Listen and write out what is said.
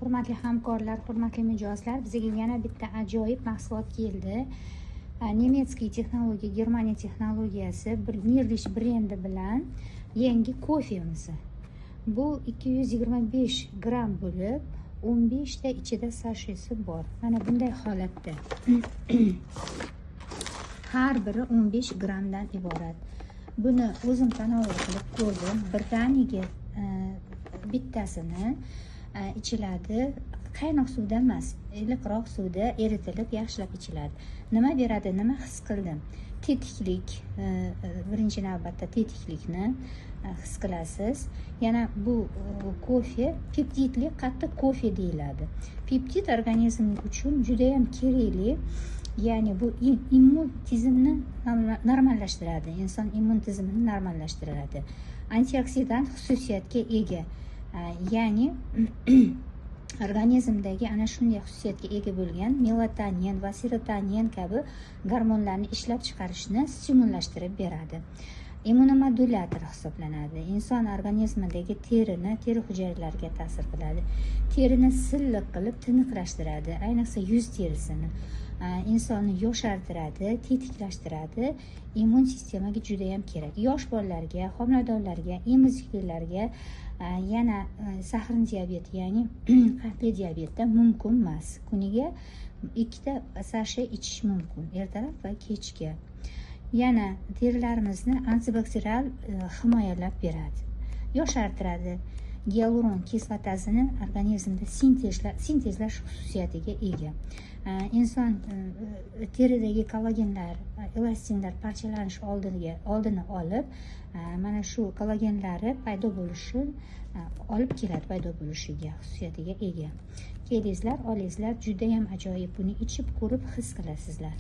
Hurmatli hamkorlar, hurmatli mijozlar, bizga yana bitta ajoyib mahsulot keldi. Немецкий texnologiya, Germaniya texnologiyasi, bir Nirlish brendi bilan yangi kofemiz. Bu 225 gramm bo'lib, 15 ta ichida sashesi bor. Mana bunday holatda. Har biri 15 grammdan iborat. Buni o'zim tanovul qilib ko'rdim. Birdaniga bittasini ichiladi. Qaynoq suvda emas, iliqroq suvda eritilib, yaxshilab ichiladi. Nima beradi, nima his qildim? Tetiklik, birinchi navbatda tetiklikni his qilasiz. Yana bu kofe peptidli qattiq kofe deyiladi. Peptid organizm uchun juda ham kerakli. Ya'ni bu immun tizimni normallashtiradi. Inson immun tizimini normallashtiradi. Antioksidant xususiyatga ega. Ya'ni organizmdagi ana shunday xususiyatga ega bo'lgan melatonin va serotonin kabi gormonlarni ishlab chiqarishni stimullashtirib beradi. Immunomodulyator hisoblanadi. Inson organizmidagi terini, teri hujayralariga ta'sir qiladi. Terini silliq qilib tiniqlashtiradi, ayniqsa yuz terisini. Insonni yoshartiradi, tetiklashtiradi. Immun sistemaga juda ham kerak. Yosh bolalarga, homiladorlarga, emiziklilarga, yana сахарный diabet, ya'ni qandli diabetda mumkin emas. Kuniga ikkita sashe ichish mumkin, ertalab va kechki. Yana terilarimizni antibakterial himoyalab beradi, yoshartiradi. Gialuron kislotasini organizmda sintezlash xususiyatiga ega. Inson teridagi kollagenlar, elastinlar parchalanish oldini olib, mana shu kollagenlari paydo bo'lishi olib keladi, paydo bo'lishiga xususiyatiga ega. Kelingizlar, olingizlar, judayam ajoyib. Buni ichib ko'rib his qilasizlar.